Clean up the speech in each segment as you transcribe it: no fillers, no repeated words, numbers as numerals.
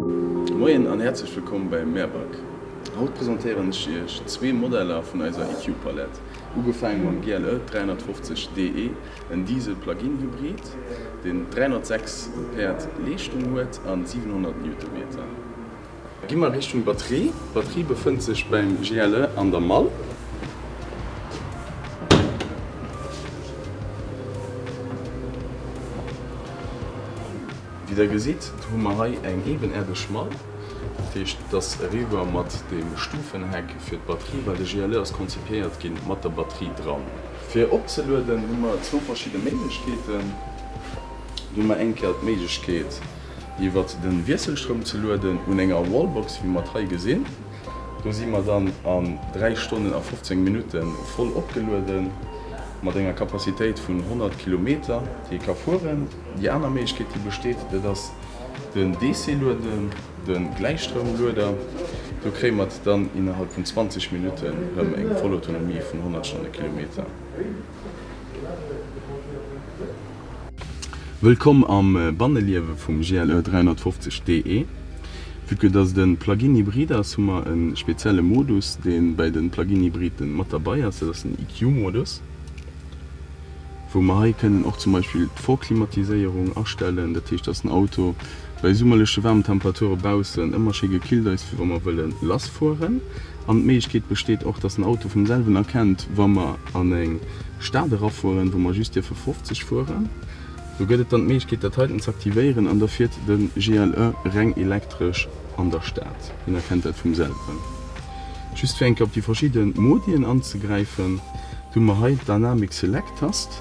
Moien an häerzlech wëllkomm bei Merbag. Haut presentéieren ech iech zwee Modeller vun eiser EQ-Palett. Ugefaange mam GLE 350 DE, en Diesel Plug-in Hybrid, deen 306 Päerd Leeschtung huet an 700 Newtonmeter. Gi mer Richtung Batterie. D'Batterie befënnt sech beim GLE an der Mall. Wéi der gesitt, hu mer hei eng ebenaerdeg Mall. Dat heescht, et ass eriwwer mat dem Stufenheck fir d'Batterie, well de GLE ass konzipiéiert ginn mat der Batterie dran. Fir opzelueden hu mer zwou verschidde Méiglechkeeten. Do hu mer eng Kéier d'Méiglechkeet, iwwert den Wiesselstroum ze lueden un enger Wallbox wéi mer et hei gesinn. Do si mer dann an 3 Stonnen a 15 Minutten voll opgelueden mat enger Kapazitéit vun 100 Kilometer déi ee ka fueren. Déi aner Méiglechkeet déi besteet, dat ass den DC-Lueden, de Gläichstroumlueder. Do kréie mer et dann innerhalb vun 20 Minutten rëm eng Vollautonomie vun 100 Stonnekilometer. Wëllkomm am Banneliewe vum GLE 350 DE. Vue que dass et e Plug-in Hybrid ass, hu mer e spezielle Modus, dee bäi de Plug-in Hybriden mat derbei ass, dat ass den EQ-Modus, wou mer hei kënnen och zum Beispill d'Vorklimatiséierung astellen. Dat heescht, dass den Auto bei summerleche waarmen Temperature baussen ëmmer schéi gekillt ass, fir wa mer wëlle lassfueren. An d'Méiglechkeet besteet och, dass den Auto vum selwen erkennt, wa mer an eng Stad erafueren, wou mer just dierfe 50 fueren. Do gëtt et dann d'Méiglechkeet, dat heiten ze aktivéieren an da fiert de GLE reng elektresch an der Stad. Hien erkennt dat vum selwen. Just fir eng Kéier op déi verschidde Modien anzegräifen, do hu mer hei d'Dynamic Select Tast,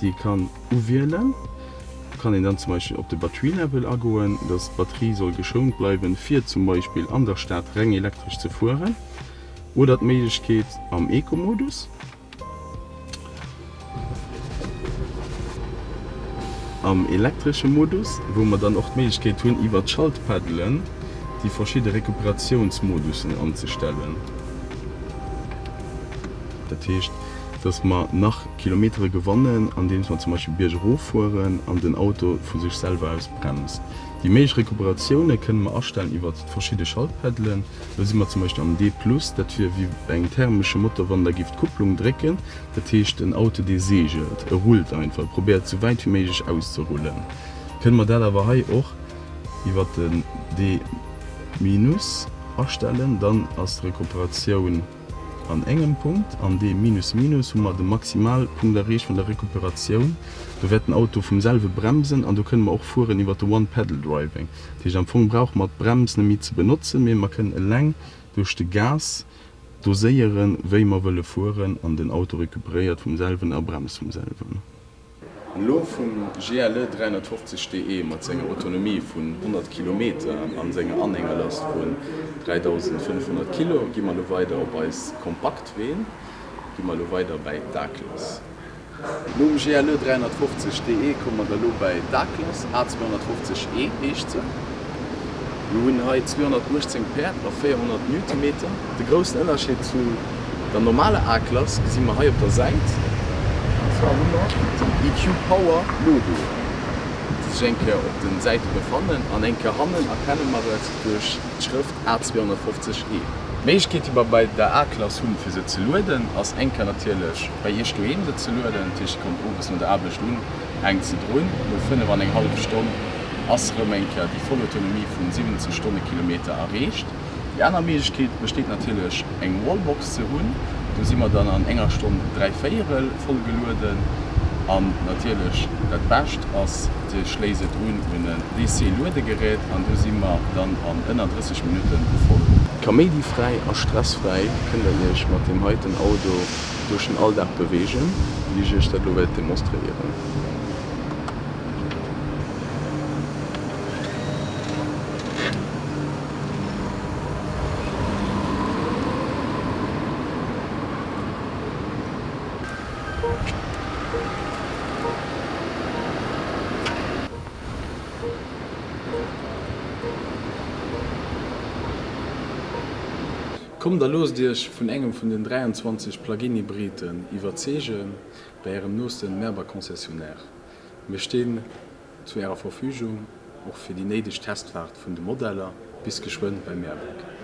déi ee kann uwielen. Do kann een dann zum Beispill op de Battery Level agoen, dass d'Batterie soll geschount bleiwen, fir zum Beispill an der Stad reng elektresch ze fueren. Oder d'Méiglechkeet am Eco-Modus. Am elektresche Modus, wou mer dann och d'Méiglechkeet hunn, iwwer d'Schaltpaddelen déi verschidde Rekuperatiounsmodussen anzestellen. Dat heescht, dass mer nach Kilometere gewannen, andeems mer zum Beispill biergerof fueren an den Auto vu sech selwer aus bremst. Déi méiglech Rekuperatioune kënne mer astellen iwwer d'verschidde Schaltpaddelen. Do si mer zum Beispill am D plus, dat wier wéi bei engem thermesche Motor, wann Der giff d'Kupplung drécken. Dat heescht, en Auto, dee seegelt, e rullt einfach, e probéiert esou wäit wéi méiglech auszerullen. Kënne mer dat awer hei och iwwer den D minus astellen, dann ass d'Rekuperatioun an engem Punkt. An D minus minus hu mer de Maximalpunkt erreecht vun der Rekuperatioun. Do wäert den Auto vum selwe bremsen an do kënne mer och fueren iwwer de One Pedal Driving. Dat heescht, am Fong brauche mer d'Brems net méi ze benotzen, mee mer kënnen eleng duerch de Gas doséieren, wéi mer wëlle fueren an den Auto recuperéiert vum selwen a bremst vum selwen. An elo vum GLE 350 DE mat senger Autonomie vun 100 Kilometer an senger Anhängerlast vun 3.500 Kilo gi mer elo weider op eis Kompaktween, gi mer elo weider bäi d'A-Klass. Nom GLE 350 DE komme mer da lo bäi d'A-Klass, A 250 E heescht se. Mir hunn hei 218 Päerd a 400 Newtonmeter. De groussen Ënnerscheed zu der normaler A-Klass gesi mer hei op der Säit, an zwar hu mer den EQ Power Logo, déi sech eng Kéier op de Säite befannen an eng Kéier hannen erkenne mer et duerch d'Schrëft A 250 E. D'Méiglechkeet déi mer bei der A-Klass hunn fir se ze lueden ass eng Kéier natierlech bei iech doheem se ze lueden, dat heescht dir kommt owes no der Aarbecht un, hänkt se drun, no 5 an eng hallef Stonn ass rëm eng Kéier déi voll Autonomie vun 70 Stonnekilometer erreecht. Déi aner Méiglechkeet besteet natierlech eng Wallbox ze hunn, do si mer dann an enger Stonn dräivéierel voll gelueden an natierlech dat Bescht ass dir schléisst et un un en DC Luedegerät an do si mer dann an ënner 30 Minutten voll. Kaméidifräi a stressfräi kënnt der iech mat deem heiten Auto duerch den Alldag beweegen, wéi ech iech dat elo wäert demonstréieren. Kommt a loosst Iech vun engem vun den 23 Plug-in-Hybriden iwwerzeegen bei Ärem noosten Merber Concessionnaire. Mir stinn zu Ärer Verfügung. och fir déi néideg Testfaart vun de Modeller. Bis geschwënn bei Mehrbeck.